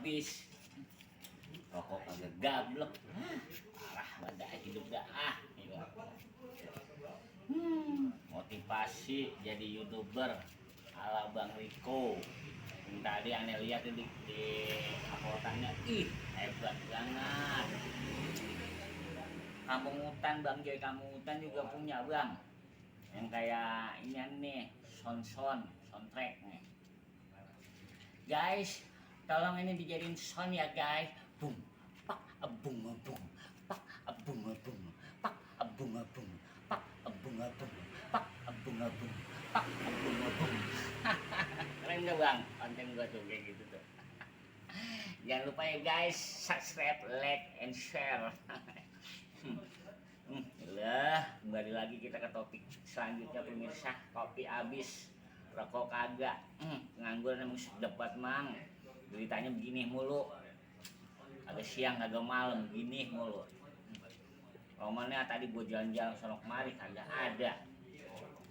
habis. Rokok kagak gablek. Parah badak hidup dah gila. Motivasi jadi YouTuber ala Bang Riko. Tadi aneh lihat di uploadannya, hebat banget. Kampung Hutan Bang Joy, Kampung Hutan juga punya Bang. Yang kayak ini nih, soundtrack nih. Guys, tolong ini dijadiin sound ya guys. Bung, pak, abung, abung, pak, abung, abung, pak, abung, abung, pak, abung, abung, pak, abung, abung, pak, abung, abung. Keren gak Bang? Konten gua tuh kayak gitu tuh. Jangan lupa ya guys, subscribe, like, and share. Kembali lagi kita ke topik selanjutnya pemirsa. Kopi habis, rokok kagak, nganggur emang dapat mang. Beritanya begini mulu, agak siang agak malam begini mulu. Romannya tadi gua jalan-jalan sono kemari kagak ada,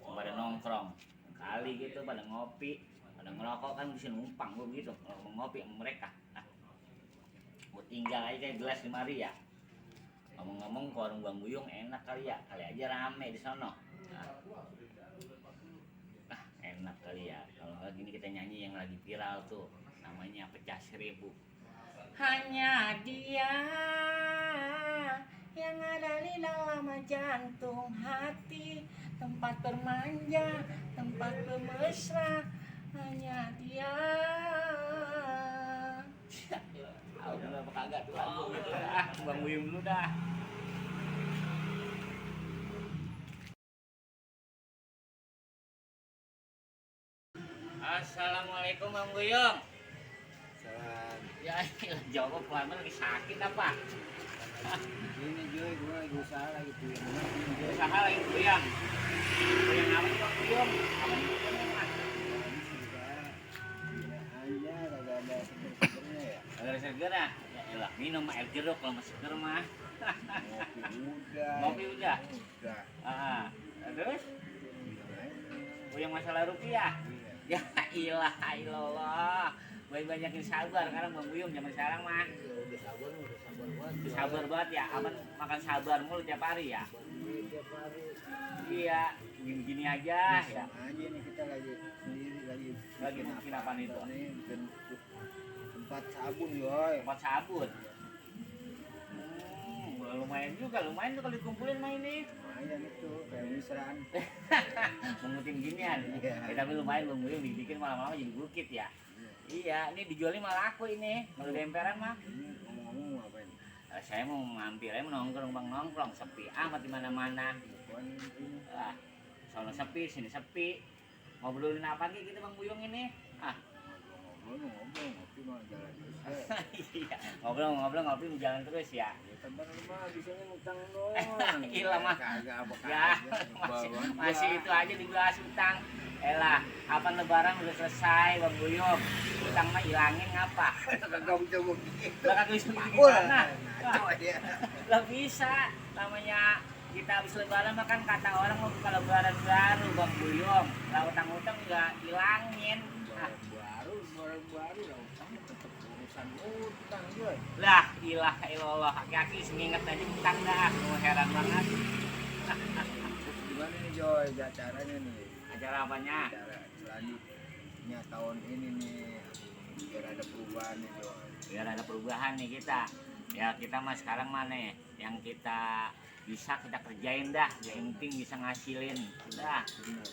pada nongkrong kali gitu, pada ngopi, pada ngerokok kan bisa numpang gua gitu, ngopi sama mereka. Gua tinggal aja gelas di mari ya. Ngomong-ngomong ke warung Bang Buyung enak kali ya, kali aja rame di sono. Enak kali ya. Kalau nggak gini kita nyanyi yang lagi viral tuh, namanya Pecah 1000. Hanya dia yang ada di dalam jantung hati, tempat bermanja, tempat bermesra, hanya dia. Udah apa kagak tuh lagu gitu Bang Buyung dulu dah. Assalamualaikum Bang Buyung. Salam. Ya jawab pelan lagi sakit apa? Ini Joy, gue lagi usaha lagi tuh. Usaha lagi Buyung. Buyung apa sih Bang Buyung? Apa sih Buyung Mas? Aja kagak ada seger-segernya ya. Kagak ada seger ya? Ya elah, minum air jeruk kalau masih seger mah. Ngopi udah. Udah. Terus? Buyung masalah rupiah. Ya ilah ilallah. Banyakin sabar sekarang Bang Buyung zaman sekarang mah. Udah sabar banget. Sabar banget ya, aman makan sabar mulu tiap hari ya. Tiap hari. Iya, gini-gini aja ya. Aja nih kita lagi sendiri Lagi bikin apa nih tuh? Ini bentuk tempat sabun, Joy. Tempat sabun. Lumayan juga, lumayan tuh kalau dikumpulin mah ini. Lumayan itu, kayak misran. Mengutin ginian. Iya. Tapi lumayan Bang Buyung dibikin malam-malam jadi bukit ya. Iya, ini dijualnya malah laku ini. Kalau di emperan mah. Ini ngomong-ngomong ngapain? Saya mau mampir aja nongkrong Bang, nongkrong sepi amat di mana-mana. Sono sepi, sini sepi. Ngobrolin apa nih gitu Bang Buyung ini? Ngobrol, ngopi mah jalan terus ya. Iya, ngobrol ngopi jalan terus ya. Tebar mah bisanya ngutang doang. Gila mah. Kagak apa Ya, masih itu aja dibahas utang. Elah, kapan lebaran udah selesai Bang Buyung. Utang mah hilangin ngapa? Kagak bisa begitu. Lah kagak bisa gimana? Ya. Lah bisa. Namanya kita habis lebaran mah kan kata orang mau buka lebaran baru Bang Buyung. Lah utang-utang juga hilangin. Baru lah utang tetap urusan utang gue. Lah ilah ilallah, kaki senginget aja utang dah. Heran banget. Gimana nih Joy, acaranya nih? Acara apanya? Acara selanjutnya tahun ini nih, biar ada perubahan nih Joy. Biar ada perubahan nih kita. Ya kita mah sekarang mana ya? Yang kita bisa kita kerjain dah, yang penting bisa ngasilin dah.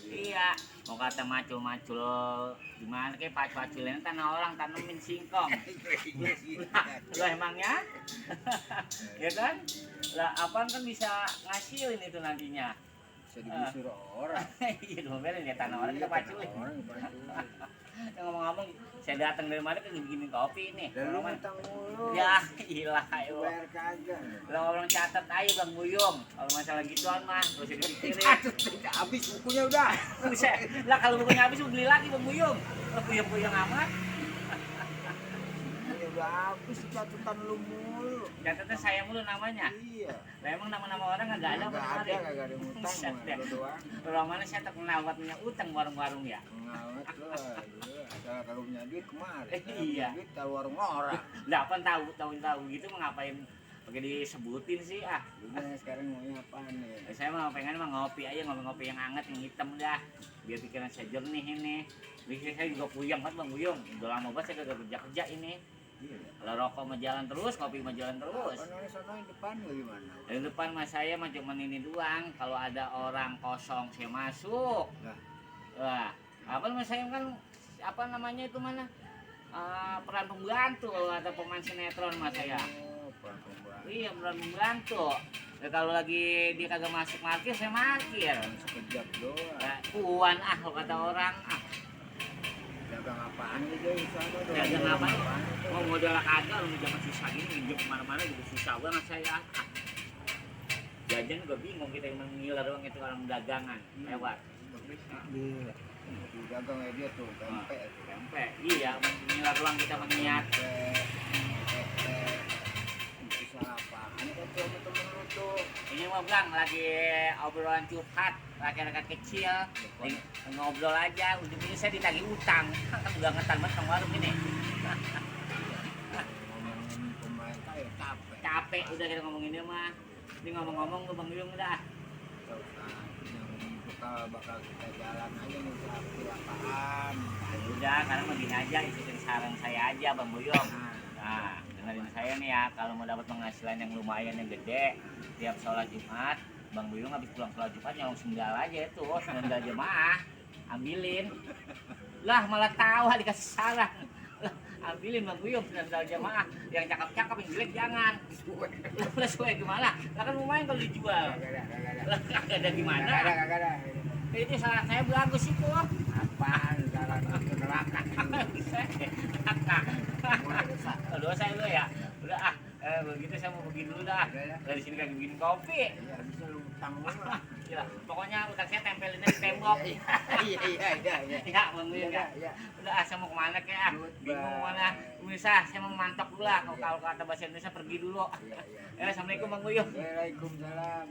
Iya, mau kata macul-macul gimana kayak pacul-paculin tanah orang tanemin singkong. Lah emangnya? Ya kan? Lah apaan kan bisa ngasilin itu nantinya. Bisa digusur orang. Iya domelin ya tanah orang kita paculin. Ngomong-ngomong, saya datang dari mana ke gini kopi nih. Dan lu ngutang mulu. Ya, ilah ayo. Bayar kagak. Lo orang catat aja Bang Buyung. Kalau masalah gituan mah, gak usah dipikirin. Habis bukunya udah. Lah kalau bukunya habis beli lagi Bang Buyung. Lo puyeng-puyeng amat. udah habis catatan lu mulu. Catatan saya mulu namanya. Iya. Lah emang nama-nama orang nggak ada Nggak apa ada, nggak ada utang, Buset mah, dah. lu doang. Orang mana saya tak kenal buat punya utang warung-warung ya. Ngawet lu, asal kalau punya duit kemarin. Iya. Duit tahu warung orang. Lah apa tahu gitu mau ngapain pakai disebutin sih ah. Udah sekarang maunya apa nih? Saya mah pengen mah ngopi aja, ngopi-ngopi yang hangat, yang hitam dah. Biar pikiran saya jernih ini. Bikin saya juga puyeng banget Bang Buyung. Udah lama banget saya gak kerja ini. Iya. Kalau rokok mah jalan terus, kopi mah jalan terus. Sono yang depan lu gimana? Dari depan mas saya mah cuma ini doang. Kalau ada orang kosong saya masuk. Nah. Wah, apa mas saya kan apa namanya itu mana? Peran pembantu kalau ada pemain sinetron mas saya. Oh, pelan pembantu. Iya peran pembantu. Ya, kalau lagi dia kagak masuk parkir saya parkir. Sekejap doang. Nah, puan ah kalau kata orang ah. Dagang apaan aja di sana doang. Dagang apaan? itu? Mau modal kagak lu zaman susah gini minjem kemana-mana juga susah banget saya. Ah. Jajan juga bingung kita yang mengiler doang itu orang dagangan lewat. Iya. Di dagang aja dia tuh, tempe. Tempe, iya mengiler doang kita mengiat. Tempe. Usaha apaan kan tuh sama temen lu tuh? Ini mah Bang lagi obrolan curhat rakyat-rakyat kecil. Lagi ngobrol aja, ujung-ujungnya saya ditagih utang. Kan udah ngetan banget sama warung ini. Ngomongin pemerintah ya capek. Capek udah kita ngomongin dia mah. Ini ngomong-ngomong lu Bang Yung dah. Tahu kan, yang bakal kita jalan aja nih usaha kecil apaan. Ya udah, karena mau gini aja ikutin saran saya aja Bang Buyung. Nah, dengerin saya nih ya, kalau mau dapat penghasilan yang lumayan yang gede, tiap sholat Jumat, Bang Buyung habis pulang sholat Jumat nyolong sendal aja itu, sendal jemaah, ambilin. Lah malah tawa dikasih saran. Lah, ambilin Bang Buyung sendal jemaah, yang cakep-cakep yang jelek jangan. Lah udah sesuai gimana? Lah kan lumayan kalau dijual. Lah kagak ada gimana? Kagak ada. Itu saran saya bagus itu. Apaan jalan ke neraka? Dosa lu ya. Udah begitu saya mau pergi dulu dah. Dari sini kagak bikin kopi. Iya, bisa lu utang mulu. Ya, pokoknya utang saya tempelin aja di tembok. Iya. Ya, Bang Buyung ya. Iya. Udah saya mau kemana kek bingung mana. Bisa, saya mau mantok dulu lah. Kalau kata bahasa Indonesia pergi dulu. Iya. Ya, assalamualaikum Bang Buyung. Waalaikumsalam.